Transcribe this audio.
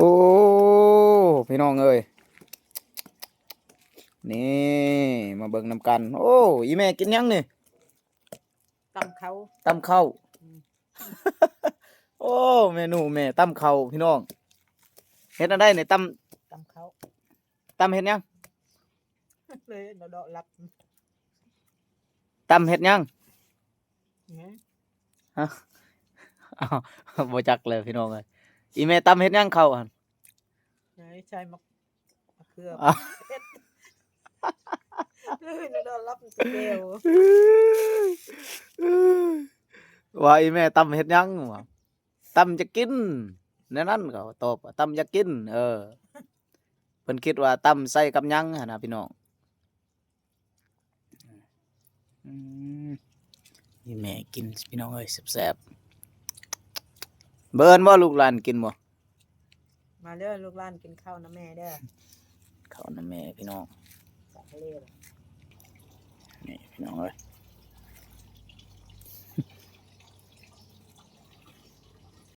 ໂອ້ ພີ່ນ້ອງເອີຍ ນີ້ ມາເບິ່ງນຳກັນ. ໂອ້ ອີ່ແມ່ກິນຫຍັງນີ້? ຕຳເຂົ້າ ຕຳເຂົ້າ. ອືມ ໂອ້ ເມນູແມ່ຕຳເຂົ້າ ພີ່ນ້ອງ. ເຮັດແນວໃດນີ້? ຕຳ ຕຳເຂົ້າ. ຕຳເຮັດຫຍັງ? ເລີຍເນາະ ເດາະຫຼັບ. ຕຳເຮັດຫຍັງ? ຫຍັງ? ຮະ? ອ້າວ ບໍ່ຈັກແລ້ວ ພີ່ນ້ອງເອີຍ. ອີ່ແມ່ຕຳເຮັດຫຍັງເຂົ້າຫັ້ນ? ໃສ່ໝາກ ມະເຂືອ ອ້າວ ເຜັດ. ເລີຍເນາະ ເດາະຫຼັບແລ້ວ. ວ່າອີ່ແມ່ຕຳເຮັດຫຍັງ? ວ່າ ຕຳຈະກິນ ແນວນັ້ນເຂົາຕອບວ່າ ຕຳຈະກິນ. ເອີ ເພິ່ນຄິດວ່າຕຳໃສ່ກັບຫຍັງຫັ້ນນະ ພີ່ນ້ອງ. ອືມ ນີ້ແມ່ກິນ ພີ່ນ້ອງເອີຍ ແຊບໆ. ເບິ່ງບໍ່ ລູກຫຼານກິນບໍ່? ມາເດີ ລູກຫຼານກິນເຂົ້ານຳແມ່ເດີ. ເຂົ້ານຳແມ່ ພີ່ນ້ອງ. ນີ້ ພີ່ນ້ອງເອີຍ.